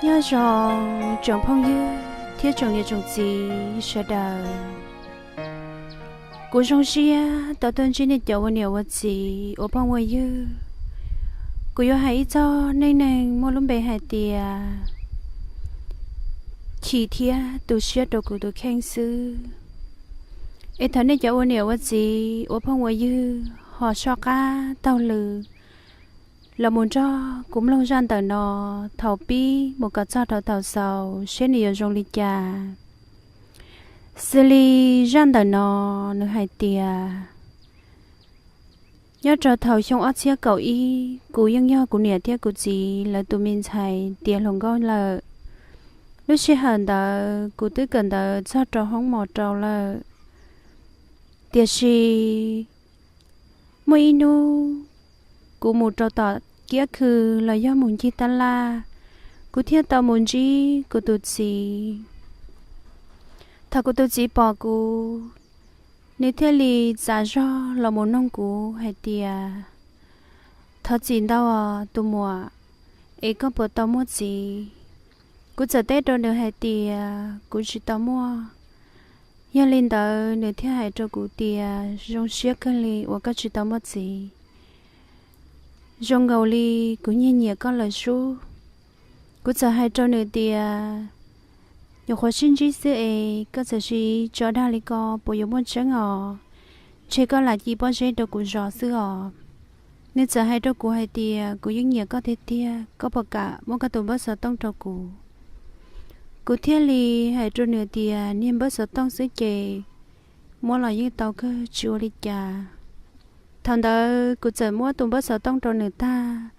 Nyob zoo tsoom phooj ywg thiab tsoom niam tsoom txiv sawv daws. Kuv zoo siab tau tuaj ntsib nej cov ua niam ua txiv ua phooj ua ywg. Kuv yuav hais ib txog neej neeg muaj lub npe hais tias chim thiab tu siab rau kuv tus kheej xwb. Es thaum nej cov ua niam ua txiv ua phooj ua ywg ho soj qab taug lw los mus nrog kuv mloog zaj ntawm no thaum pib mus kom txog rau thaum xaus seb nws yuav zoo li cas. Xws li zaj ntawm no nws hais tias, nyob rau thaum xyoo ob txhiab kaum ib, kuv yeej yog kuv niam thiab kuv txiv lawv tus me ntxhais tiav hluas nkauj lawm. Lub sij hawm ntawd kuv twb kawm ntawv txog rau hoob mos rau lawm. Tiam sis muaj ib hnub kuv mus rau tom kiab khw los yog mus ncig tab laj, kuv thiaj tau mus ntsib kuv tus txiv. Thaum kuv tus txiv pom kuv, nws thiaj li txav zog los mus noog kuv hais tias, thov txim ntau os tus muam, es koj puas tau muaj txiv? Kuv txawm teb rau nws hais tias kuv tsis tau muaj. Yog li ntawd nws thiaj hais rau kuv tias zoo siab kawg li uas koj tsis tau muaj txiv. Zoo nkaus li kuv nyiag nyiam koj lawm sub. Kuv txawm hais rau nws tias, nyuam qhuav sib ntsib xwb es koj txawm siv tso dag li ko puas yuav muaj tseeb os? Ntshe koj lam ci pob zeb rau kuv zov xwb os. Nws txawm hais rau kuv hais tias kuv yeej nyiam koj tiag tiag, koj puas kam muab koj tus npawb xov tooj rau kuv? Kuv thiaj li hais rau nws tias niag npawb xov tooj xwb ces muab los yeej tau kawg tsis ua li cas. Thaum ntawd kuv txawm muab tus npawb xov tooj rau nws tag,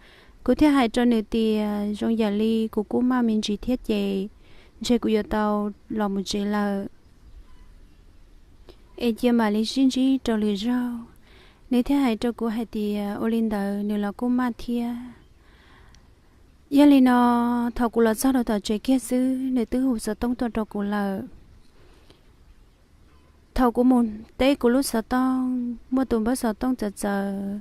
kuv thiaj hais rau nws tias zoo yam li kuv kuj maj me ntsis thiab ces ntshe kuv yuav tau los mus tsev lawm, es cia mam li sib ntsib rau lwm zaug. Nws thiaj hais rau kuv hais tias ua li ntawd nws los kuj maj thiab. Yog li no, thaum kuv los txog rau tom tsev kiag xwb nws twb hu xov tooj tuaj rau kuv lawm. Thaum kuv mus teb kuv lub xov tooj muaj tus npawb xov tooj txawv txawv,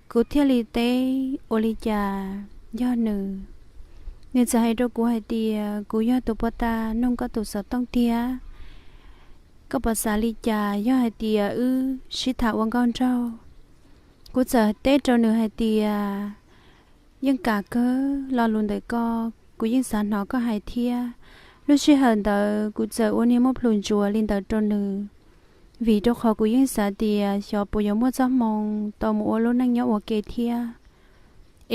kuv thiaj li teb ua li cas yog nws. Nws txawm hais rau kuv hais tias kuv yog tus puag ta noog koj tus xov tooj tiag, koj puas xav li cas yog hais tias wb sib tham ua nkauj nraug? Kuv txawm teb rau nws hais tias yeej kam kawg, lo lus ntawm koj kuv yeej xav hnov koj hais thiab. Lub sij hawm ntawd kuv txawm ua niag muab plhus ntsuav li ntawd rau nws, vim rau qhov kuv yeej xav tias xyov puas yuav muaj txoj hmoo tau mus ua lub neej nyob ua ke thiab,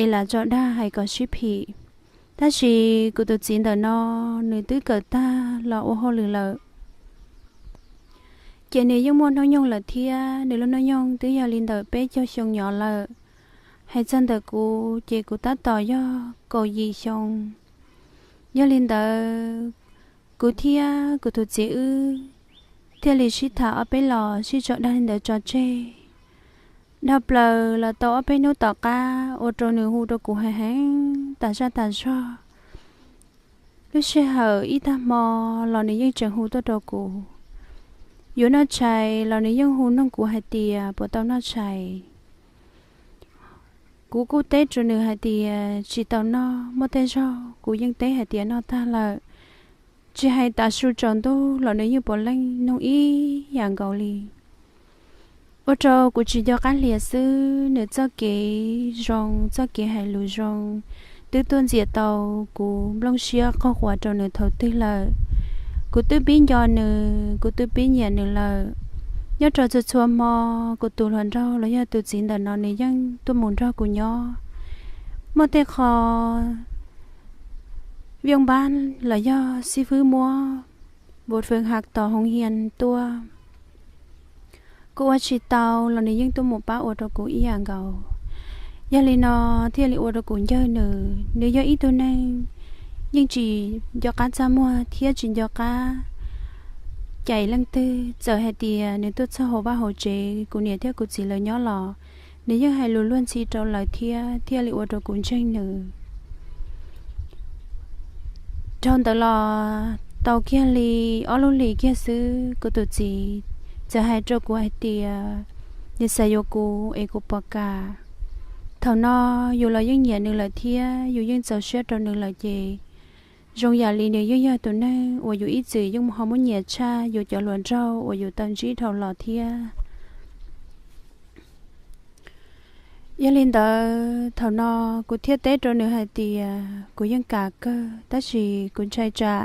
es lam tso dag hais kom sib phim. Tab sis kuv tus txiv ntawm no nws twb kawm tag los ua hauj lwm lawm, ces nws yeej muaj hnub nyoog lawm thiab, nws lub hnub nyoog twb yog li ntawm peb caug xyoo nyov lawm. Hais txog ntawm kuv ces kuv tab tom yog kaum yim xyoo. Yog li ntawd, kuv thiab kuv tus txiv wb thiaj li sib tham ob peb los sib tso dag li ntawd tso tseg. Dhau plaws los tau ob peb hnub tom qab ua rau nws hu rau kuv heev heev tas zaj tas zog. Lub sij hawm ib tag hmo los nws yeej tseem hu tuaj rau kuv. Yuav noj tshais los nws yeej hu noog kuv hais tias puas tau noj tshais. Kuv kuj teb rau nws hais tias tsis tau noj, muaj tej zaug kuv yeej teb hais tias noj tag lawm. Tsis hais tav su tsaus ntuj los nws yeej puav leej noog ib yam nkaus li. Ua rau kuv tsis nco qab hlias xwb, nws txoj kev zoo, txoj kev hais lus zoo twb tuaj ntxias tau kuv nplooj siab qaug quas rau nws thaum twg lawm. Kuv twb pib nco nws, kuv twb pib nyiam nws lawm. Nyob rau txhua txhua hmo, kuv tus hluas nraug los yog tus txiv ntawm no nws yeej tuaj mus nrog kuv nyob. Muaj tej qho viaj npab los yog xib fwb muab npus fwm hak tos hoo hias tuaj, kuv ua tsis tau los nws yeej tuaj mus pab ua rau kuv ib yam nkaus. Yog li no thiaj li ua rau kuv ncawg nws. Nws yog ib tug neeg yeej tsis nco qab txaj muag thiab tsis nco qab cais leej twg. Txawm hais tias nws tuaj txog hauv vaj hauv tsev kuv niam thiab kuv txiv lawv nyob los nws yeej hais lus luag ntxhi rau lawv thiab thiaj li ua rau kuv ntseeg nws. Dhau ntawd los tau kiag li ob lub hlis kiag xwb, kuv tus txiv txawm hais rau kuv hais tias nws xav yuav kuv es kuv puas kam. Thaum no yus los yeej nyiam nws lawm thiab yus yeej txaus siab rau nws lawm ces zoo yam li nws yeej yog tus neeg uas yus ib txwm yeej ho muab nyiam tshaj yus cov hluas nraug uas yus tau ntsib dhau los thiab. Yog li ntawd thaum no kuv thiaj teb rau nws hais tias kuv yeej kam kawg tab sis kuv ntshai tsam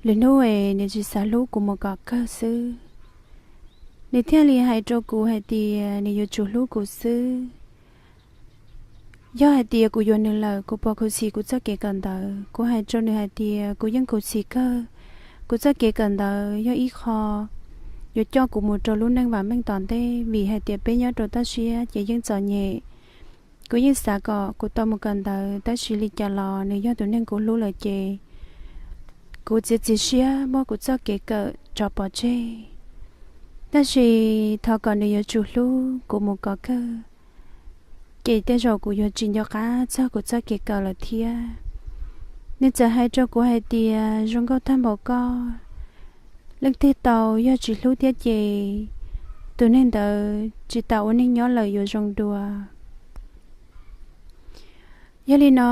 lwm hnub es nws tsis xav hlub kuv mus kom kawg xwb. Nws thiaj li hais rau kuv hais tias nws yuav tsum hlub kuv xwb. Yog hais tias kuv yuav nws lawm kuv puas khuv xim kuv txoj kev kawm ntawv? Kuv hais rau nws hais tias kuv yeej khuv xim kawg. Kuv txoj kev kawm ntawv yog ib qho yuav coj kuv mus rau lub neej vam meej tom ntej, vim hais tias peb nyob rau toj siab ces yeej txom nyem. Kuv yeej xav kom kuv tau mus kawm ntawv tab sis li cas los nws yog tus neeg kuv hlub lawm ces kuv txiav txim siab muab kuv txoj kev kawm tso pov tseg. Tab sis thov kom nws yuav tsum hlub kuv mus kom kawg, ces tej zaum kuv yuav tsis nco qab txog kuv txoj kev kawm lawm thiab. Nws txawm hais rau kuv hais tias zoo nkauj tag npaum koj, leej twg tau yog tsis hlub thiab ces tus neeg ntawd tsis tas ua neeg nyob lawm yuav zoo dua. Yog li no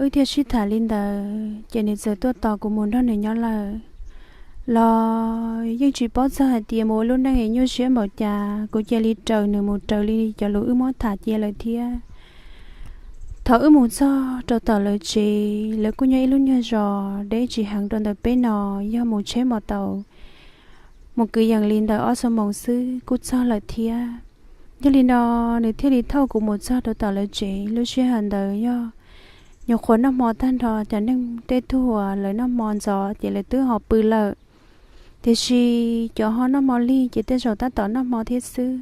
wb thiaj sib tham li ntawd ces nws txawm tuaj tos kuv mus nrog nws nyob lawm. Los yeej tsis paub txog hais tias mus ua lub neej es nyuaj siab npaum cas kuv cia li raws nws mus raws li cov lus wb muab tham cia lawm thiab. Thaum wb mus txog rau tom lawv tsev, lawv kuj nyob ib lub nyuag zos deb tsis heev rau ntawm peb no, yog mus tsheb mos taus mus kwv yees li ntawm ob xuab moos xwb kuj txog lawm thiab. Yog li no nws thiaj li thauj kuv mus txog rau tom lawv tsev. Lub sij hawm ntawd yog nyuam qhuav noj hmo tag nrho, cov neeg tej tug uas lawv noj hmo ntxov ces lawv twb ho pw lawm, tiam sis cov ho noj hmo lig ces tej zaum tab tom noj hmo thiab xwb.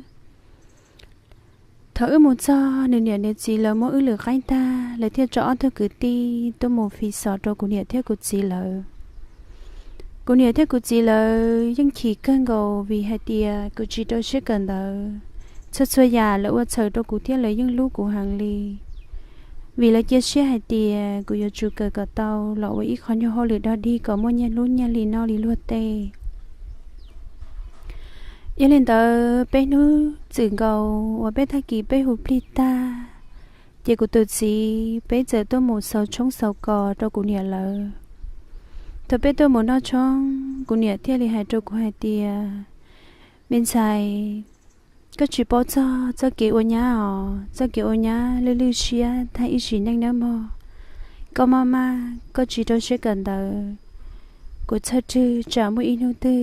Thaum wb mus txog, nws niam nws txiv lawv muab wb lwm qeeb tag, lawv thiaj tso ob tug kwv tij tuaj mus fi xov rau kuv niam thiab kuv txiv lawv. Kuv niam thiab kuv txiv lawv yeej chim kawg nkaus vim hais tias kuv tsis rau siab kawm ntawv. Txhua txhua yam lawv ua txhaws rau kuv thiab lawv yeej hlub kuv heev li, vim lawv cia siab hais tias kuv yuav tsum kawm kom tau los ua ib qho nyuag hauj lwm dog dig kom muaj nyiaj hlub nyiaj hli noj li luag tej. Yog li ntawd peb hnub txwm nkaus uas peb tag kis peb hu plig tag, ces kuv tus txiv peb txawm tuaj mus xauv tshoob xauv kos rau kuv niam lawv. Thaum peb tuaj mus noj tshoob, kuv niam thiaj li hais rau kuv hais tias, me ntxhais, koj tsis paub txog txoj kev ua nyab os, txoj kev ua nyab lwj lwj siab tag ib sim neej nawb mog. Koj maj maj, koj tsis rau siab kawm ntawv, kuv txhawj rwg tsam muaj ib hnub twg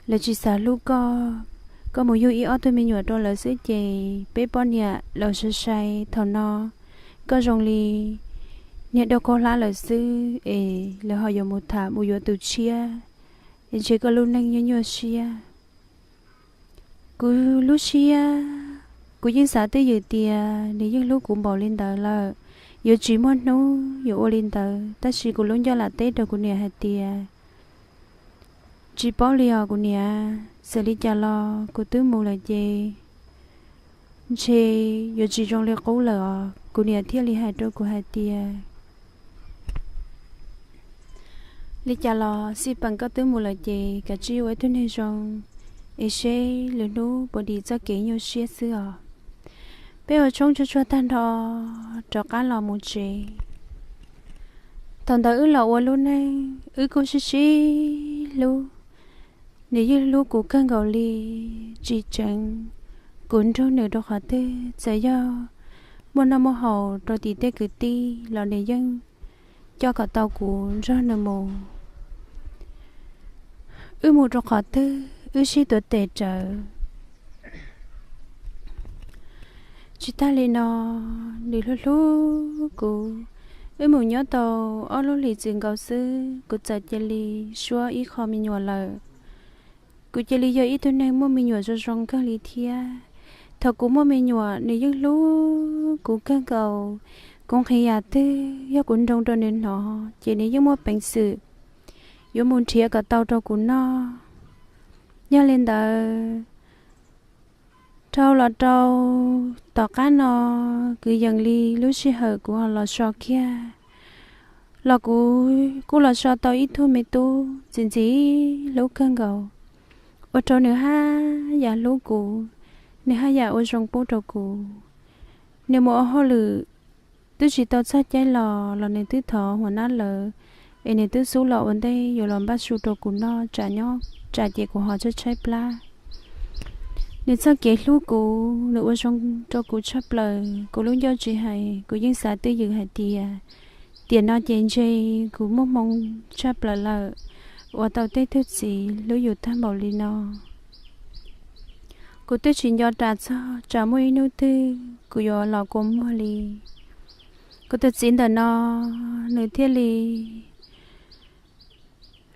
lawv tsis xav hlub koj, koj mus yug ib ob tug me nyuam rau lawv xwb ces peb poj niam los sai sai thaum no koj zoo li niag dau khaub hlab lawm xwb es lawv ho yuav mus tham mus yuav tus tshiab, es ntshe koj lub neej nyuaj nyuaj siab. Kuv lub siab, kuv yeej xav twj ywm tias nws yeej hlub kuv npaum li ntawd lawm, yuav tsis muaj hnub yuav ua li ntawd, tab sis kuv lub ncauj lam teb rau kuv niam hais tias, tsis paub li os kuv niam, txawm li cas los kuv twb mus lawm ces ntshe yuav tsis zoo li qub lawm os. Kuv niam thiaj li hais rau kuv hais tias, li cas los xij peem koj twb mus lawm ces kav tsij ua ib tug neeg zoo, es seb lwm hnub puas dim txoj kev nyuaj siab xwb os. Peb ua tshoob tsuag tsuag tag nrho rov qab los mus tsev. Thaum ntawd wb los ua lub neej wb kuj sib sib hlub, nws yeej hlub kuv kawg nkaus li. Tsis tseev kuv nrug nws rau qhov twg, txawm yog muaj noj muaj haus rau tim tej kwv tij los nws yeej coj kom tau kuv nrog nws mus. Wb mus rau qhov twg wb sib tuav tes rawv. Tsis tag li no, nws hlub hlub kuv. Wb mus nyob tau ob lub hlis txwm nkaus xwb kuv txawm cia li suab ib qho me nyuam lawm. Kuv cia li yog ib tug neeg muaj me nyuam zoo zoo kawg li thiab. Thaum kuv muaj me nyuam nws yeej hlub kuv kawg nkaus. Kuv nqhis yam twg yog kuv nroo rau nws hnov ces nws yeej muaj peev xwm yuav mus nrhiav kom tau rau kuv noj. Yog li ntawd, rau los rau tom qab no, kwv yees li lub sij hawm kuv ho los so kiag los kuv kuj los so tau ib tug me tub ntxim ntxim hlub kawg nkaus. Ua rau nws haj yam hlub kuv, nws haj yam ua zoo pub rau kuv. Nws mus ua hauj lwm twb tsis tau txog caij los los nws twb thov hua nab lawv, es nws twb xub los ua ntej yuav los npaj su rau kuv noj tsam nyob tsam ces kuv ho tshaib tshaib plab. Nws txoj kev hlub kuv, nws ua zoo rau kuv tshaj plaws, kuv lub ncauj tsis hais, kuv yeej xav twj ywm hais tias, tiam no ces ntshe kuv muaj hmoo tshaj plaws lawm, ua tau tej tug txiv hlub yus tag npaum li no. Kuv twb tsis nco ras txog tsam muaj ib hnub twg kuv yuav los kua muag li. Kuv tus txiv ntawm no, nws thiaj li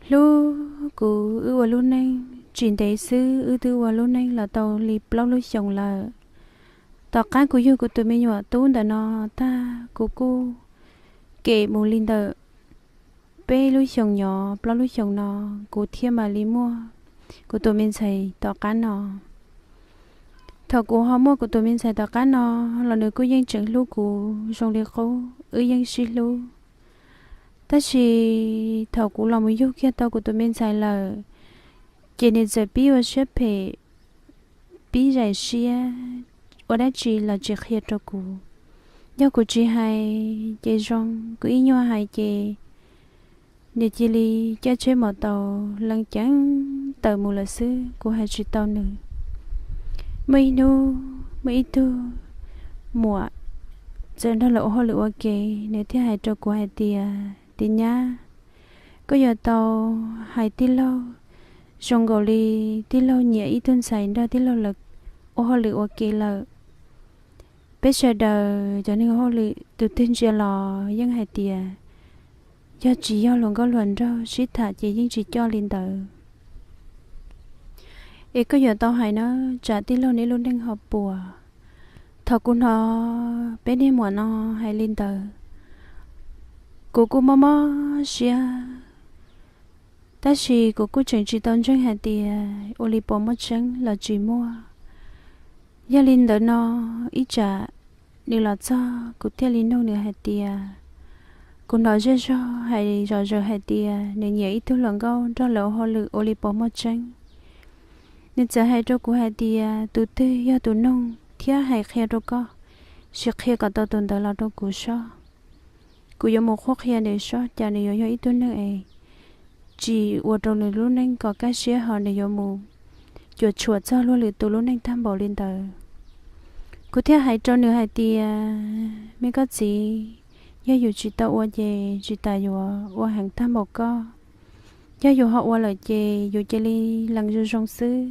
hlub kuv, wb ua lub neej tsis ntev xwb wb twb ua lub neej los tau li plaub lub xyoos lawm. Tom qab kuv yug kuv tus me nyuam tub ntawm no tag, kuv kuj kem mus li ntawm peb lub xyoos nyov plaub lub xyoos no, kuv thiaj mam li muaj kuv tus me ntxhais tom qab no. Thaum kuv ho muaj kuv tus me ntxhais tom qab no los nws kuj yeej tseem hlub kuv zoo li qub, wb yeej sib hlub. Tab sis thaum kuv los mus yug kiag tau kuv tus me ntxhais lawm, ces nws txawm pib ua siab phem, pib zais siab, ua dab tsi los tsis qhia rau kuv. Yog kuv tsis hais ces zoo, kuv ib nyuag hais ces nws cia li caij tsheb mos taus lees ceev tawm mus lawm xwb, kuv hais tsis tau nws. Muaj ib hnub muaj ib tug muam txawm nrog lawv ua hauj lwm ua ke, nws thiaj hais rau kuv hais tias, Tiv nyab, koj yuav tau hais tij laug zoo nkaus li tij laug nyiam ib tug ntxhais nrog tij laug lawv ua hauj lwm ua ke lawm. Peb sawv daws cov neeg hauj lwm tus twg ntsia los yeej hais tias yog tsis yog hluas nkauj hluas nraug sib tham ces yeej tsis coj li ntawd. Es koj yuav tau hais na, tsam tij laug neb lub neej ho puas. Thaum kuv hnov peb niag muam no hais li ntawd, kuv kuj mob mob siab, tab sis kuv kuj tseem tsis tau ntseeg hais tias ua li puas muaj tseeb los tsis muaj. Yog li ntawd no, ib tsam nws los txog kuv thiaj li nug nws hais tias, kuv hnov zej zog hais zom zaws hais tias nws nyiam ib tug hluas nkauj nrog lawv ua hauj lwm, ua li puas muaj tseeb. Nws txawm hais rau kuv hais tias, tus twg yog tus noog thiab hais qhia rau koj, sim qhia kom tau tus ntawd los rau kuv sob. Kuv yuav mus qhuab qhia nws sob, cas nws yuav yog ib tug neeg es tsis ua rau nws lub neej kom kaj siab, ho nws yuav mus cuam tshuam txog luag lwm tus lub neej tag npaum li ntawd. Kuv thiaj hais rau nws hais tias, me koj txiv, yog yus tsis tau ua ces tsis tas yuav ua heev tag npaum koj. Yog yus ho ua lawm ces yus cia li lees zoo zoo xwb.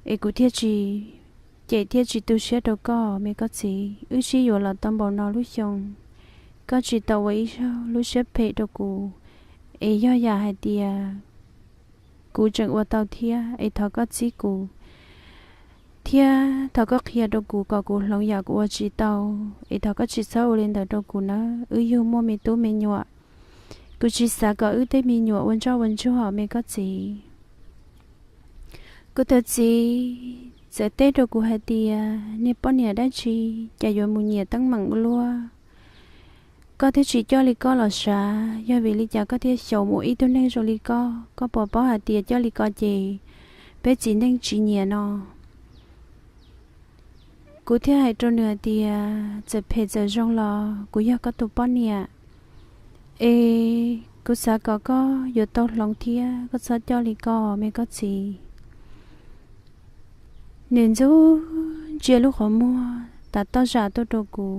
Es kuv thiaj tsis cem thiab tsis tu siab rau koj, me koj txiv. Wb sib yuav los tau npaum no lub xyoo, koj tsis tau ua ib zaug lub siab phem rau kuv, es yog yam hais tias kuv tseem ua tau thiab, es thov koj txib kuv, thiab thov koj qhia rau kuv kom kuv hloov yam kuv ua tsis tau, es thov koj tsis txhob ua li ntawd rau kuv nawb. Wb yug muaj me tub me nyuam, kuv tsis xav kom wb tej me nyuam ua ntsoj ua ntsuag, me koj txiv. Kuv tus txiv txawm teb rau kuv hais tias, niag poj niam dab tsi cas yuav mus nyiam teeb meem ua luaj. Koj twb tsis coj li koj los sav, yog vim li cas koj thiaj xyaum mus ib tug neeg zoo li koj? Koj puas paub hais tias coj li ko ces peb txiv neej tsis nyiam no. Kuv thiaj hais rau nws hais tias, txawm phem txawm zoo los kuv yog koj tus poj niam, es kuv xav kom koj yuav tau hloov thiab, koj txhob coj li ko, me koj txiv. Nws ntxub ntsia lub qhov muag tas toj zam tuaj rau kuv.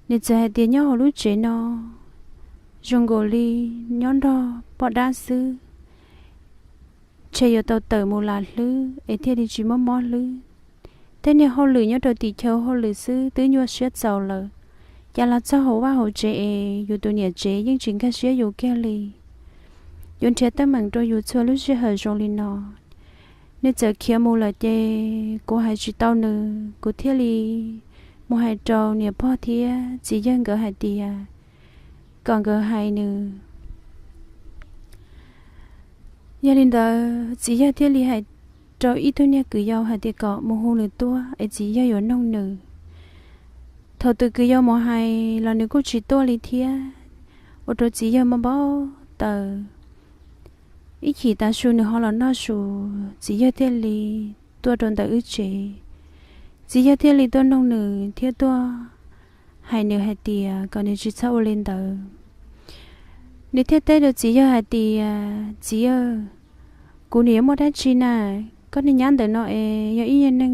Nws txawm hais tias, nyob hauv lub tsev no zoo nkaus li nyob nrog poj dab xwb, ntshe yuav tau tawm mus lam hlwb es thiaj li tsis mob mob hlwb. Tej niag hauj lwm nyob rau tim chaw hauj lwm xwb twb nyuaj siab txaus lawm, cas los txog hauv vaj hauv tsev es yus tus niam tsev yeej tsis nkag siab yus kiag li, yuav nrhiav teeb meem rau yus txhua lub sij hawm zoo li no. Nws txawm khiav mus lawm ces kuv hais tsis tau nws, kuv thiaj li mus hais rau niam pog thiab txiv yawg nkawd hais tias kom nkawd hais nws. Yog li ntawd txiv yawg thiaj li hais rau ib tug niag kwv yau hais tias kom mus hu nws tuaj es txiv yawg yuav noog nws. Thaum tus kwv yau mus hais los nws kuj tsis tuaj li thiab, ua rau txiv yawg mob npau taws. Ib chim tav su nws ho los noj su, txiv yawg thiaj li tuaj rau ntawm wb tsev. Txiv yawg thiaj li tuaj noog nws thiab tuaj hais nws hais tias kom nws tsis txhob ua li ntawd. Nws thiaj teb rau txiv yawg hais tias, Txiv yawg, kuv nim yuav muaj dab tsi na? Koj niag nyab ntawm no es yog ib nyuag neeg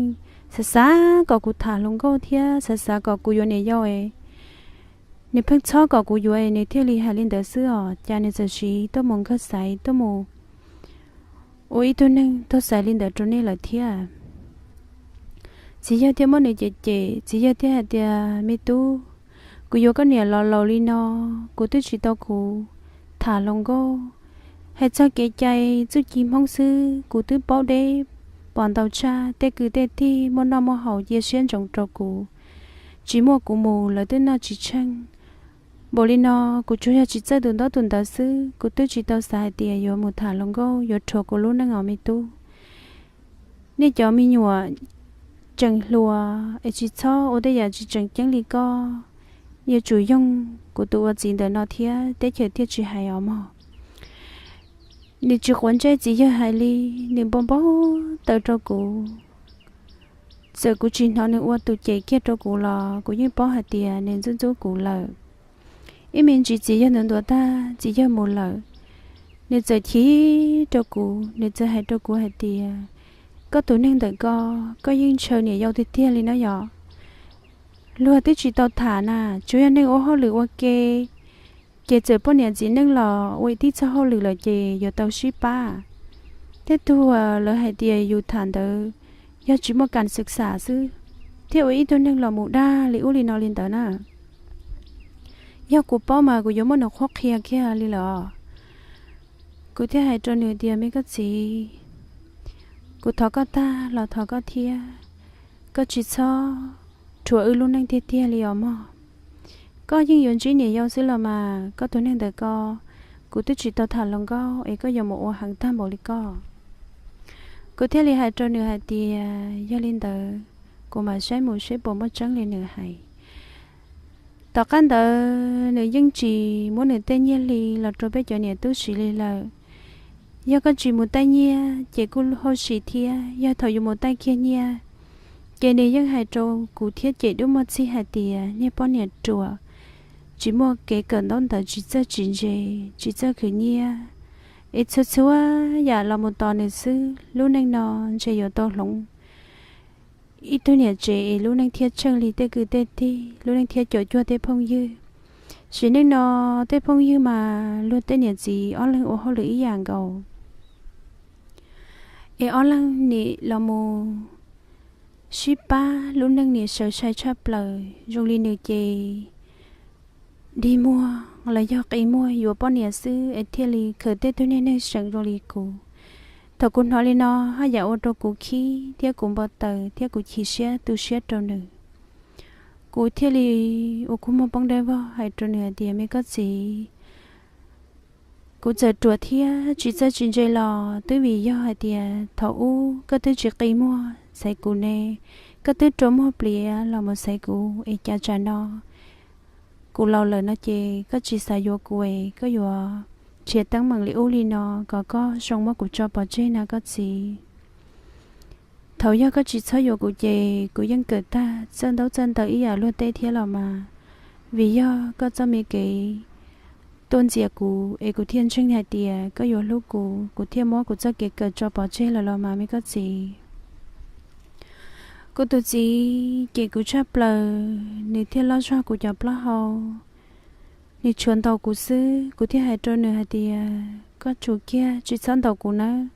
xav xav kom kuv tham hluas nkauj thiab xav xav kom kuv yuav niam yau es nws pheej txhob kom kuv yuav es nws thiaj li hais li ntawd xwb os. Cas nws txawm siv tuaj mus nkag xaiv tuaj mus ua ib tug neeg tuag xaiv li ntawd rau nej lawm thiab. Txiv yawg thiaj muab nws cem cem, txiv yawg thiaj hais tias, Me tub, kuv yuav koj niam los laus li no, kuv twb tsis tau kuv tham hluas nkauj. Hais txog kev cai txuj ci Hmoob xwb kuv twb paub deb pom ntau tshaj, tej kwv tej tij muaj noj muaj haus cia siab ntsoov rau kuv, tsis muaj kuv mus lawv twb noj tsis tsheej. Npaum li no, kuv tsuas yog tsis txawj tus ntaub tus ntawv xwb, kuv twb tsis tau xav hais tias yuav mus tham hluas nkauj yuav rhuav kuv lub neej os me tub. Nej cov me nyuam tseem hluas es tsis txhob ua tej yam tsis tseem ceeb li koj. Yuav tsum yoog kuv tus ua txiv ntawm no thiab teb chaws thiaj tsis hais os mog. Nws tsis quav ntsej txiv yawg hais li, nws npau npau taws rau kuv. Txawm kuv tsis hnov nws ua tus cem kiag rau kuv los kuv yeej paub hais tias nws ntxub ntxub kuv lawm. Ib me ntsis txiv yawg ntuav ntuav tag txiv yawg mus lawm, nws txawm chim rau kuv, nws txawm hais rau kuv hais tias, Koj tus neeg ntawm ko, koj yeej ntshaw niam yau tiag tiag li no yom? Luag twb tsis tau tham na, tsuas yog neeg ua hauj lwm ua ke, ces txawm poj niam txiv neej los ua ib tib txoj hauj lwm lawm ces yuav tau sib pab. Tej tug lawv hais tias yus tham ntawd yog tsis muaj kam xwm xam xwb, thiaj ua ib tug neeg los mus dag li ub li no li ntawd na. Yog kuv paub mas kuv yuav muab nws qhuab qhia kiag li lawm. Kuv thiaj hais rau nws tias, Me koj txiv, kuv thov koj tag los thov koj thiab, koj tsis txhob rhuav wb lub neej tiag tiag li os mog. Koj yeej yuav ntsib niam yau xwb los mas, koj tus neeg ntawm ko, kuv twb tsis tau tham hluas nkauj es koj yuav mus ua heev tag npaum li koj. Kuv thiaj li hais rau nws hais tias, Yog li ntawd, kuv mam saib mus saib puas muaj tseeb li nws hais. Tom qab ntawd nws yeej tsis muab nws tej nyiaj hli los rau peb cov niam tub siv li lawm. Yog koj tsis mus taij nyiaj ces kuj hauj sim thiab, yog thaum yuav mus taij kiag nyiaj, ces nws yeej hais rau kuv thiab cem dub muag txig hais tias, Niag poj niam ruam, tsis muaj kev kawm ntaub ntawv, tsis txawj tsis ntse, tsis txawj khwv nyiaj, es txhua txhua yam los mus tos nws xwb, lub neej no ntshe yuav tau hloov ib tug niam tsev es lub neej thiaj tsheej li tej kwv tej tij, lub neej thiaj caum cuag tej phooj ywg. Sim neej no tej phooj ywg mas luag tej niam txiv ob leeg ua hauj lwm ib yam nkaus, es ob leeg nim los mus sib pab, lub neej nim sawv sai tshaj plaws. Zoo li nws ces dig muag los yog qi muag yuav poj niam xwb es thiaj li khaws tej tug niag neeg seem zoo li kuv. Thaum kuv hnov li no, haj yam ua rau kuv khib thiab kuv npau taws thiab kuv chim siab tu siab rau nws. Kuv thiaj li ua kua muag poob dawb vog hais rau nws hais tias, Me koj txiv, kuv txawm ruam thiab tsis txawj tsis ntse los twb vim yog hais tias thaum ub koj twb tsis qi muag xaiv kuv ne, koj twb rua muag pliav los mus xaiv kuv es cas tsam no kuv laus lawm no ces koj tsis xav yuav kuv es koj yuav nrhiav teeb meem li ub li no kom koj zoo muab kuv tso pov tseg na koj txiv. Thaum yog koj tsis txhob yuav kuv ces kuv yeej kawm tag txawj ntaub txawj ntawv ib yam luag tej thiab los mas. Vim yog koj txoj me kev tuaj ntxias kuv es kuv thiaj ntseeg hais tias koj yuav hlub kuv, kuv thiaj muab kuv txoj kev kawm tso pov tseg lawm los mas me koj txiv. Kuv tus txiv cem kuv tshaj plaws, nws thiaj loj zog kuv cov plaub hau. Nws tshuav ntaus kuv xwb, kuv thiaj hais rau nws hais tias, Koj tsum kiag, tsis txhob ntaus kuv nawb.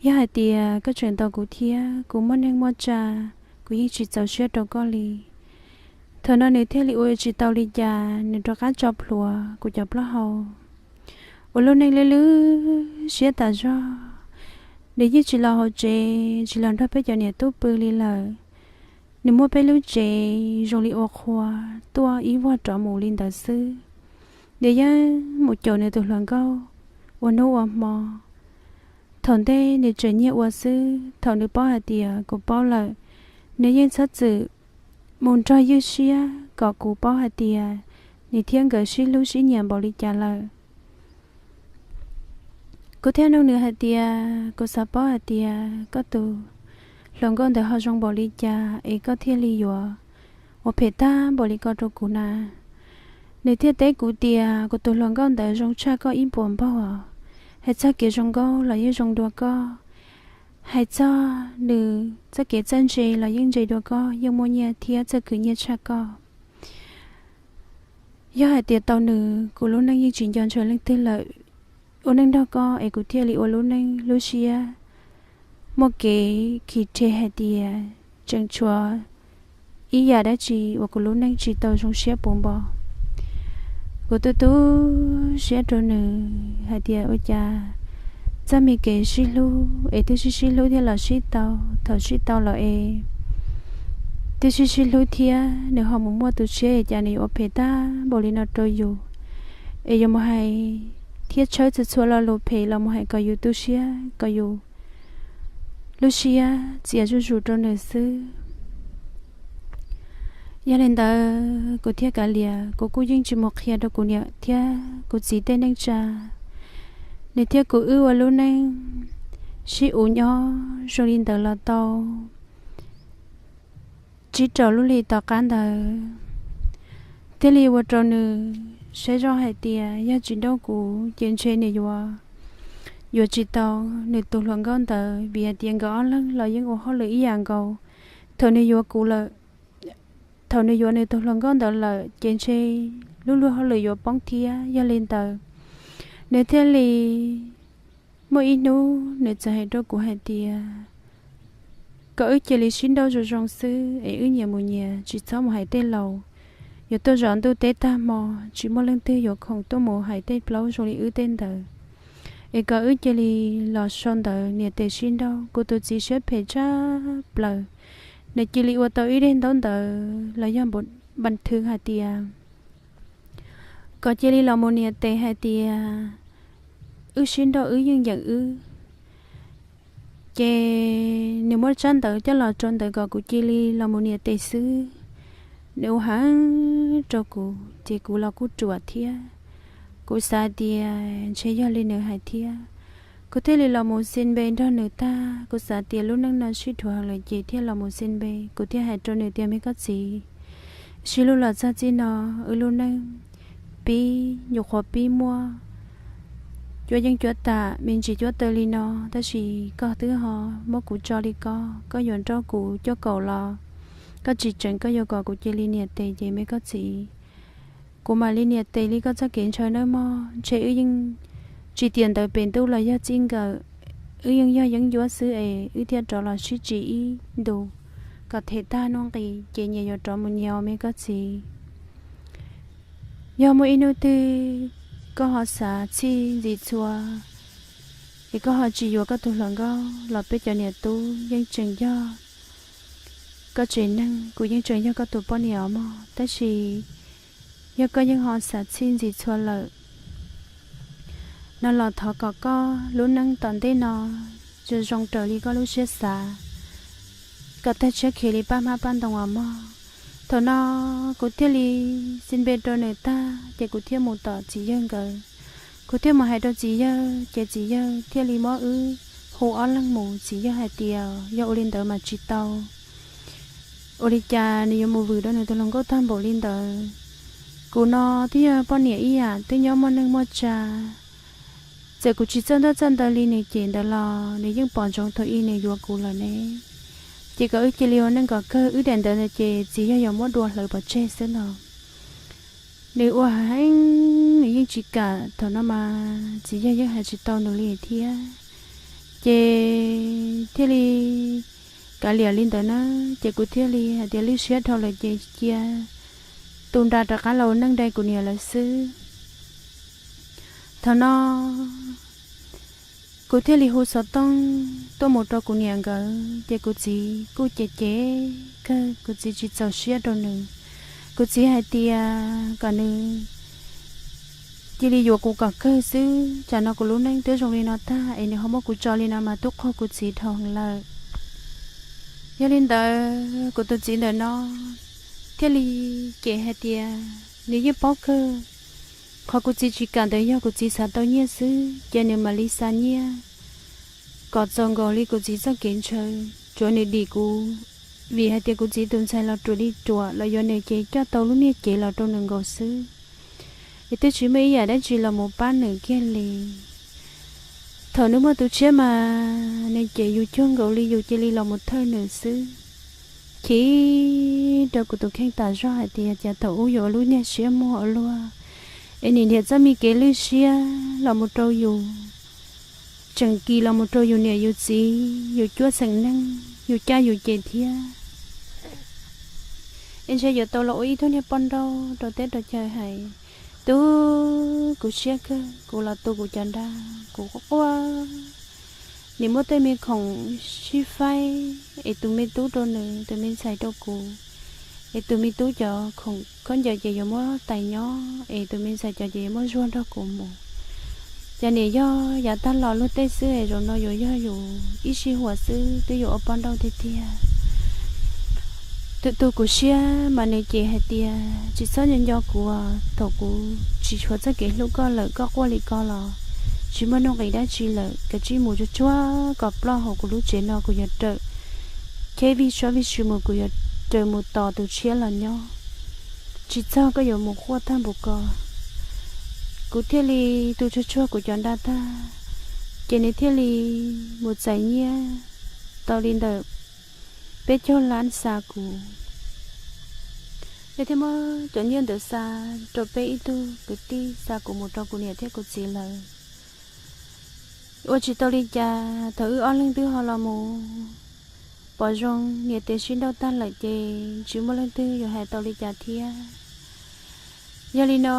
Yog hais tias koj tseem ntaus kuv thiab kuv muaj neej muaj tsa, kuv yeej tsis txaus siab rau koj li. Thaum no nws thiaj li ua tsis tau li cas, nws rov qab tso plhuav kuv cov plaub hau. Ua lub neej lwj lwj siab tas zog, nws yeej tsis los hauv tsev, tsis los nrog peb cov niam tub pw li lawm. Nws muaj peb lub tsev zoo li ua qhua tuaj ib vuag rov mus li ntawd xwb. Nws yeej mus caum nws tus hluas nkauj ua hnub ua hmo. Thaum ntej nws tseem nyiag ua xwb, thaum nws paub hais tias kuv paub lawm, nws yeej txhob txwm mus nrog ywj siab kom kuv paub hais tias nws thiab nkawd sib hlub sib nyiam npaum li cas lawm. Kuv thiaj nug nws hais tias, Kuv xav paub hais tias koj tus hluas nkauj ntawd ho zoo npaum li cas es koj thiaj li yuav ua phem tag npaum li ko rau kuv na. Nws thiaj teb kuv tias kuv tus hluas nkauj ntawd zoo tshaj koj ib puas npaug. Hais txog kev zoo nkauj los yeej zoo dua koj, hais txog nws txoj kev txawj ntse los yeej ntse dua koj, yeej muaj nyiaj thiab txawj khwv nyiaj tshaj koj. Yog hais tias tau nws, kuv lub neej yeej tsis nco ntshaw leej twg lawm. Ua neej nrog koj es kuv thiaj li ua lub neej lub siab muaj kev khi rhe hais tias tseem tshuav ib yam dab tsi uas kuv lub neej tsis tau zoo siab puv npo. Kuv tu tu siab rau nws hais tias ua cas txoj me kev sib hlub es twb sib sib hlub thiab los sib tau, thaum sib tau los es twb sib sib hlub thiab nws ho mus muaj tus tshiab es cas nws yuav ua phem tag npaum li no rau yus, es yuav mus hais thiab tshawb txhua txhua lo lus phem los mus hais kom yus tu siab, kom yus lub siab txias zuj zus rau nws xwb. Yog li ntawd kuv thiaj kav liam, kuv kuj yeej tsis mus qhia rau kuv niam thiab kuv txiv tej neej tsa. Nws thiab kuv wb ua lub neej sib uv nyob zoo li ntawd los tau tsib rau lub hlis tom qab ntawd, thiaj li ua rau nws saib zoj hais tias yog tsis nrauj kuv ces ntshe nws yuav, yuav tsis tau nws tus hluas nkauj ntawd, vim hais tias nkawd ob leeg los yeej ua hauj lwm ib yam nkaus. Thaum nws yuav kuv lawm, thaum nws yuav nws tus hluas nkauj ntawd lawm ces ntshe lub luag hauj lwm yuav poob thiab. Yog li ntawd, nws thiaj li muaj ib hnub nws txawm hais rau kuv hais tias kom wb cia li sib nrauj zoo zoo xwb es wb nyias mus nyias, tsis txhob mus hais tej laus. Yuav tuaj zov ntuj teb tag hmo, tsis muaj leej twg yuav khoom tuaj mus hais tej plaub zoo li wb tej ntawd, es kom wb cia li los sau ntawv nias tes sib nrauj. Kuv tus txiv siab phem tshaj plaws, nws cia li ua tau ib daim ntaub ntawv los yog npas thwv hais tias kom cia li los mus nias tes hais tias wb sib nrauj, wb yeej yeem wb. Ces nws muab tsab ntawv coj los rau ntawd kom kuv cia li los mus nias tes xwb. Nws ua heev rau kuv ces kuv los kuj ruam thiab. Kuv xav tias ntshe yog li nws hais thiab, kuv thiaj li los mus xi npe nrog nws tag. Kuv xav tias lub neej no sib dhuav heev lawm ces thiaj los mus xi npe. Kuv thiaj hais rau nws tias, me koj txiv, sib hlub los txog txij no, wb lub neej pib nyuam qhuav pib muaj cuab yeej cuab tam me ntsis cuab taw li no, tab sis koj twb ho muab kuv tso li ko, koj yuav nrauj kuv cuaj kaum los koj tsis tseev, koj yuav kom kuv cia li nias tes ces me koj txiv, kuv mam li nias tes li koj txoj kev ntshaw nawb mog. Ntshe wb yeej tsis tiam ntawd pem ntuj los yog txij nkawm, wb yeej yog yeeb ncuab xwb es wb thiaj rov los sib tsim ib ntus kom them tag nuj nqis ces nyias yuav rov mus nyias me koj txiv. Yog muaj ib hnub twg koj ho xav txhij ntxim txhua es koj ho tsis yuav koj tus hluas nkauj los peb cov niam tub yeej tseem yog koj tsev neeg, kuv yeej tseem yog koj tus poj niam os mog. Tab sis yog koj yeej ho xav txhij ntxim txhua lawm no los thov kom koj lub neej tom ntej no zoo zoo raws li koj lub siab xav, kom tag tshiab khiav li paj hmab paj ntoo os mog. Thaum no kuv thiaj li xi npe rau nws tag ces kuv thiaj mus tom txiv yawg nkawd. Kuv thiaj mus hais rau txiv yawg ces txiv yawg thiaj li muab wb hu ob leeg mus. Txiv yawg hais tias yog ua li ntawd mas tsis tau. Ua li cas nws yuav mus vwm rau nws tus hluas nkauj tag npaum li ntawd? Kuv no twb yog poj niam ib yam twb nyob muaj neej muaj tsa, txawm kuv tsis txawj ntaub txawj ntawv li nws ces ntawd los nws yeej pom ntsoov thaum ub nws yuav kuv lawm ne. Ces kom wb cia li ua neej kom kawg, wb daim ntawv ntawd ces txiv yawg yuav muab dua hlawv pov tseg xwb no. Nws ua heev, nws yeej tsis kam. Thaum no mas txiv yawg yeej hais tsis tau nws li thiab. Ces thiaj li kav liam li ntawd na. Ces kuv thiaj li hais tias lwj siab dhau lawm ces cia tus nra rov qab los ua neej dai kuv niam lawv xwb. Thaum no kuv thiaj li hu xov tooj tuaj mus rau kuv niam nkawd, ces kuv txiv kuj cem cem kawg, kuv txiv tsis txaus siab rau nws. Kuv txiv hais tias kom nws cia li yuav kuv kom kawg xwb, tsam no kuv lub neej twb zoo li no tag es nws ho muab kuv tso li no mas twb qaug kuv txiv dhau heev lawm. Yog li ntawd kuv tus txiv ntawm no thiaj li cem hais tias nws yeej paub kawg, qhov kuv txiv tsis kam ntawd yog kuv txiv xav tau nyiaj xwb, ces nws mam li xa nyiaj kom txaus nkaus li kuv txiv txoj kev ntshaw, tsuav nws dim kuv Vim hais tias kuv txiv tus ntxhais los ruam li ruam los yuav nws ces coj tau lub niag cev los rau nws nkaus xwb, es twb tsis muaj ib yam dab tsi los mus pab nws kiag li. Thaum nws muaj tus tshiab mas nws ces yus cuag nkaus li yus cia li los mus thawj nws xwb. Chim rau kuv tus kheej tas zog hais tias cas thaum ub yuav ua lub niag siab muag ua luaj, es nim nrhiav txoj me kev lwj siab los mus rau yus, tseem kis los mus rau yus niam yus txiv, yus cuab xeem neeg, yus caj yus ces thiab. Es ntshe yuav tau los ua ib tug niag poj nrauj rau teb rau chaw hais. Tub, kuv siab kawg, kuv los tu kuv cov nra, kuv quaj quaj. Nim muab tej me khoom sib faib es tus me tub rau nws, tus me ntxhais rau kuv, es tus me tub cov khoom khaub ncaws ces yuav muab tais nyob, es tus me ntxhais cov ces yuav muab zuag nrog kuv mus. Ces nim yog yav tag los luag tej xwb es zaum no yuav yog yus ib sij huam xwb twb yuav ua poj nrauj tiag tiag. Tus tu kuv siab mas nws ces hais tias tsis txhob nco nco kuv, thaum kuv tsis tshuav txoj kev hlub koj lawm koj quaj li ko los tsis muaj nuj nqis dab tsi lawm, kav tsij mus tsuag tsuag kom ploj hauv kuv lub tsev no, kuv yuav raws kheb vij suab vij sw mus, kuv yuav raws mus tos tus tshiab los nyob. Tsis txog koj yuav mus quaj tag npaum ko. Kuv thiaj li tu tsuag tsuag kuv cov nra tag, ces nws thiaj li mus txais nyiaj tau li ntawm peb caug lab xa kuv. Nws thiaj muab cov nyiaj ntawd xa rau peb ib tug kwv tij xa kuv mus rau kuv niam thiab kuv txiv lawv. Ua tsis tau li cas, thaum wb ob leeg twb ho los mus pom zoo niam tais sib nrauj tag lawm ces tsis muaj leej twg yuav hais tau li cas thiab. Yog li no,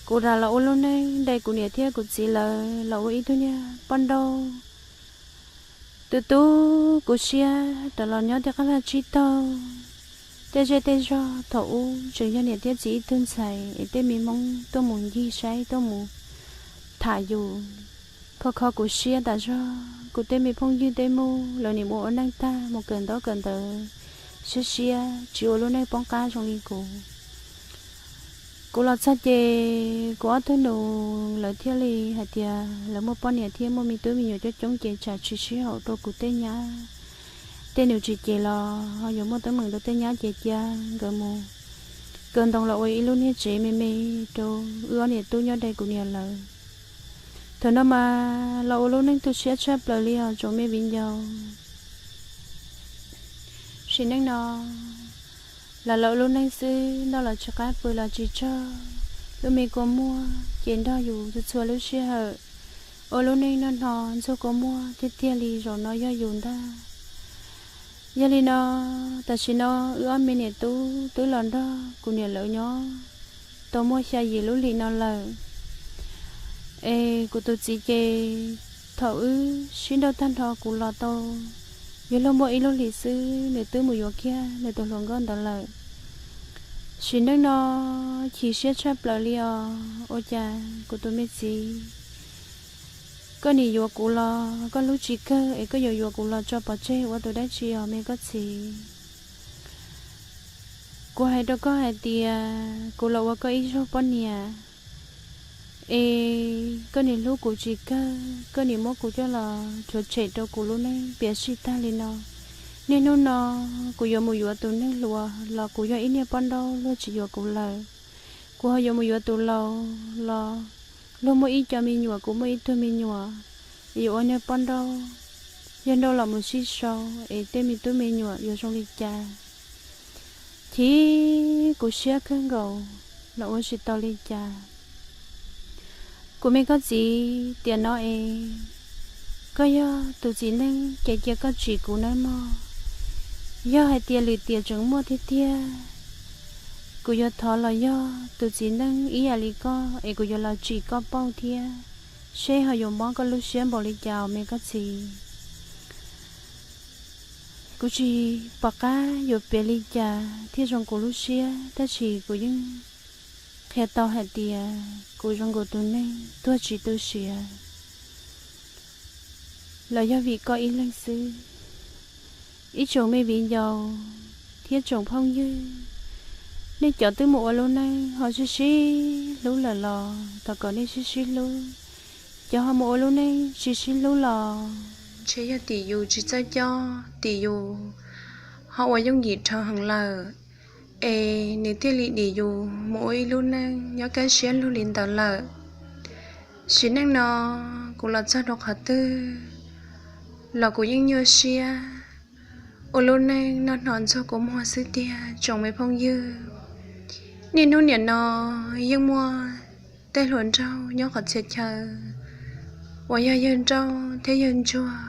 kuv lam los ua lub neej nrog kuv niam thiab kuv txiv lawv los ua ib tug niag poj nrauj. Tus tub kuv siab rov los nyob tej qab lag tsib taug. Tej zej tej zog thaum ub tseem yog niam thiab txiv ib tug ntxhais es tej me hmoob tuaj mus ncig saib tuaj mus tham yus, kho kho kuv siab tas zog. Kuv tej me phooj ywg tej muj lawv nim mus ua neej tag mus kawm ntaub kawm ntawv, siab siab tsis ua lub neej poob qab zoo li kuv. Kuv los txog ces kuv ob tug nus lawv thiaj li hais tias lawv muaj poj niam thiab muaj me tub me nyuam coob coob ces tsam tsis sib haum rau kuv tej nyab. Tej nus tsis ces los ho yuav muaj teeb meem rau tej nyab ces cia nkawd mus kaw ntoo los ua ib lub niag tsev me me rau wb ob niam tub nyob dai kuv niam lawv. Thaum no mas los ua lub neej tu siab tshaj plaws li os tsoom me viv ncaus. Sim neej no los los ua lub neej xwb, noj los tsis qab pw los tsis tsog, lub me kua muag ces nrog yus txhua txhua lub sij hawm. Ua lub neej noj hno ntxuag kua muag tiag tiag li zaum no yog yus ntag. Yog li no, tam sim no wb ob me niam tub twb los nrog kuv niam lawv nyob tau muaj xya yim lub hlis no lawm. Es kuv tus txiv ces thaum wb sib nrauj tag nrho kuv los tau yuav luag muaj ib lub hlis xwb nws twb mus yuav kiag nws tus hluas nkauj ntawd lawm. Sim neej no chim siab tshaj plaws li os. Ua cas kuv tus me txiv, koj nim yuav kuv los koj hlub tsis kawg es koj yuav yuav kuv los tso pov tseg ua tus dab tsi os me koj txiv? Kuv hais rau koj hais tias kuv los ua koj ib zaug poj niam es koj nim hlub kuv tsis kawg, koj nim muab kuv coj los rhuav tshem rau kuv lub neej piam sij tag li no. Niaj hnub no kuv yuav mus yuav tus neeg hluas los kuv yog ib niag poj nrauj luag tsis yuav kuv lawm. Kuv ho yuav mus yuav tus laus los luag muaj ib co me nyuam kuv muaj ib tug me nyuam, yuav ua niag poj nrauj, yog nrauj los mus sib sau es tej me tub me nyuam yuav zoo li cas? Chim kuv siab kawg nkaus los ua tsis tau li cas. Kuv me koj txiv, tiam no es koj yog tus txiv neej ces cia koj tsim kuv nawb mog. Yog hais tias lwm tiam tseem muaj tiag tiag, kuv yuav thov los yog tus txiv neej ib yam li koj es kuv yuav los tsim koj pauj thiab, seb ho yuav mob koj lub siab npaum li cas os me koj txiv. Kuv tsis pom qab yuav piav li cas thiaj zoo kuv lub siab, tab sis kuv yeej qhia tau hais tias kuv zoo nkaus tus neeg tuag tsis tu siav los yog vim koj ib leeg xwb. Ib tsoom me viv ncaus thiab tsoom phooj ywg, nej cov twb mus ua lub neej ho sib sib hlub lawm los thov kom nej sib sib hlub. Cov ho mus ua lub neej tsis sib hlub los ntshe yog tim yus tsis txawj cob, tim yus ho ua yooj yim dhau heev lawm, es nws thiaj li dim yus mus ua ib lub neej nyob kaj siab lug li ntawd lawm. Sim neej no kuv los txog rau qhov twg los kuv yeej nyuaj siab ua lub neej noj hno ntxuag kua muag xwb tiag tsoom me phooj ywg. Niaj hnub nim no yeej muaj tej hluas nraug nyob qhov txhia chaw uas yog yawg nrauj thiab yawg ntsuag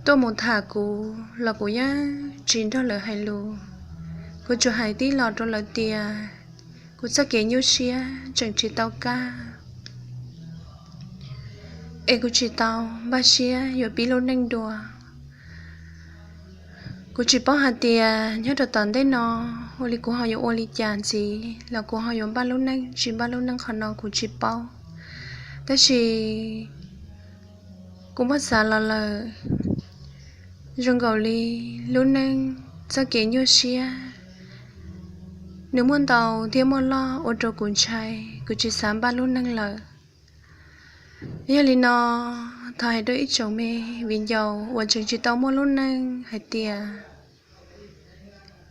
tuaj mus tham kuv los kuv yeej tsis nrog lawv hais lus. Kuv tsuas hais tib los rau lawv tias kuv txoj kev nyuaj siab tseem tsis tau kaj, es kuv tsis tau npaj siab yuav pib lub neej dua. Kuv tsis paub hais tias nyob rau tom ntej no ua li kuv ho yuav ua li cas ntxiv los kuv ho yuav npaj lub neej tsis npaj lub neej qhov no kuv tsis paub. Tab sis kuv muab xav los lawm, zoo nkaus li lub neej txoj kev nyuaj siab nws muaj ntau thiab muaj loj ua rau kuv ntshai, kuv tsis xav npaj lub neej lawm. Yog li no, thov hais rau ib tsoom me viv ncaus uas tseem tsis tau muaj lub neej hais tias,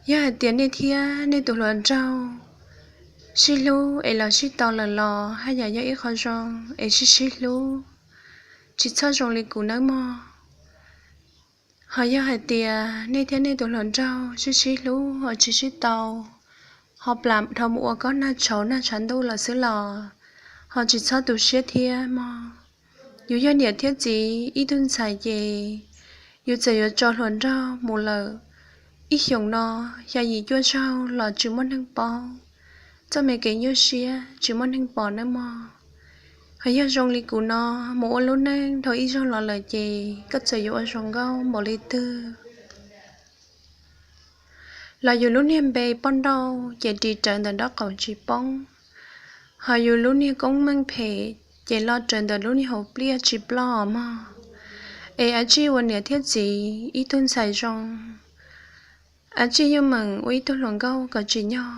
yog hais tias nej thiab nej tus hluas nraug sib hlub es los sib tau lawm los haj yam yog ib qho zoo es sib sib hlub, tsis txhob zoo li kuv nawb mog. Ho yog hais tias nej thiab nej tus hluas nraug sib sib hlub ho tsis sib tau, ho plam dhau mus ua kob nag tshauv nag tshav ntuj lawm xwb los ho tsis txhob tu siab thiab mog. Yus yog niam thiab txiv ib tug ntxhais ces yus txawm yuav tso hluas nraug mus lawm, ib xyoos no xya yim cuaj zaug los tsis muaj neeg paub, txoj me kev nyuaj siab tsis muaj neeg pom nawb mog. Ho yog zoo li kuv no mus ua lub neej dhau ib zaug los lawm ces koj txawm yuav ua zoo nkauj npaum li twg los yus lub niag npe poj nrauj ces ris rawv ntawm nraub qaum tsis poob, ho yus lub niag koob meej phem ces loj rawv ntawm lub niag hauv pliaj tsis ploj mog. Es av tsij ua niam thiab txiv ib tug ntxhais zoo, av tsij yeej meem ua ib tug hluas nkauj kom tsim nyog.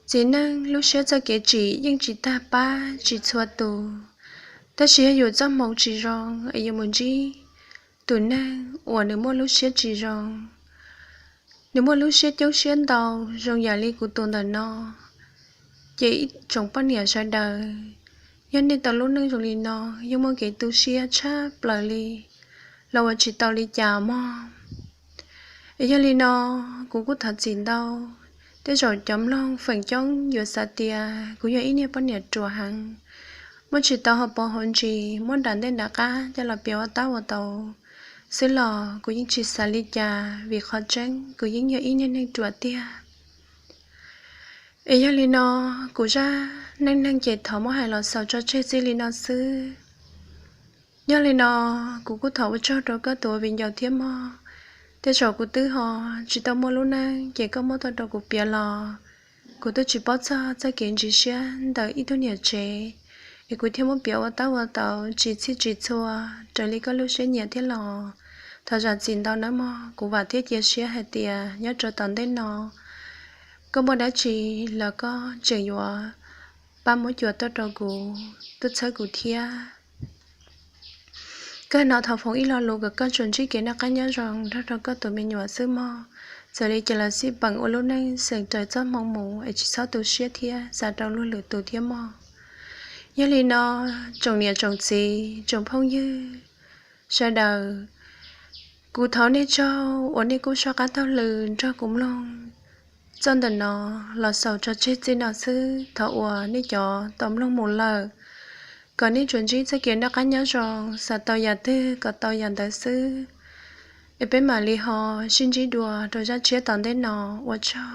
Txiv neej lub siab txoj kev tsim yeej tsis tag pab tsis txhua tus, tab sis yog yus txoj hmoo tsis zoo es yus mus ntsib tus neeg uas nws muaj lub siab tsis zoo, nws muaj lub siab coob siab ntau zoo yam li kuv tus ntawm no, ces ib tsoom poj niam sawv daws, yog nej tau lub neej zoo li no yeej muaj kev tu siab tshaj plaws li los ua tsis tau li cas mog. Es yog li no, kuv kuj thov txim ntau. Tej zaum cov mloog feem coob yuav xav tias kuv yog ib niag poj niam ruam heev, muab tsis tau hauv paus hauv ntsis, muab nram ntej nram qab coj los piav ua tab ua tau xwb los kuv yeej tsis xav li cas, vim qhov tseeb kuv yeej yog ib niag neeg ruam tiag. Es yog li no, kuv zaj neej neeg ces thov muab hais los xaus tso tseg txij li no xwb. Yog li no, kuv kuj thov ua tsaug rau koj tus ua viv ncaus thiab mog. Tej zaum kuv twb ho tsis tau muaj lub neej ces koj muab tuaj rau kuv piav los kuv twb tsis paub txog txoj kev ntsis siab ntawm ib tug niam tsev, es kuv thiaj muab piav ua tab ua tau tsis txhij tsis txhua raws li koj lub siab nyiam thiab los thov zam txim ntau nawb mog. Kuv vam thiab cia siab hais tias nyob rau tom ntej no koj muaj dab tsi los koj tseem yuav pab muab cuam tuaj rau kuv, tuaj txhawb kuv thiab. Kawg no thov foom ib lo lus kom koj tsuas ntsib kev noj qab nyob zoo nrog rau koj tus me nyuam xwb mog. Txawm li cas los xij peem ua lub neej xeem raws txoj hmoo mus es tsis txhob tu siab thiab xav rau luag lwm tus thiab mog. Yog li no, tsoom niam tsoom txiv tsoom phooj ywg sawv daws, kuv thov nej tsaug uas nej kuj soj qab taug lw nrog kuv mloog txoj ntawm no los xaus tso tseg txij no xwb. Thov uas nej cov tau mloog mus lawm kom nej tsuas ntsib txoj kev noj qab nyob zoo, xav tau yam twg kom tau yam ntawd xwb. Es peb mam li ho sib ntsib dua rau zaj tshiab tom ntej no. Ua tsaug.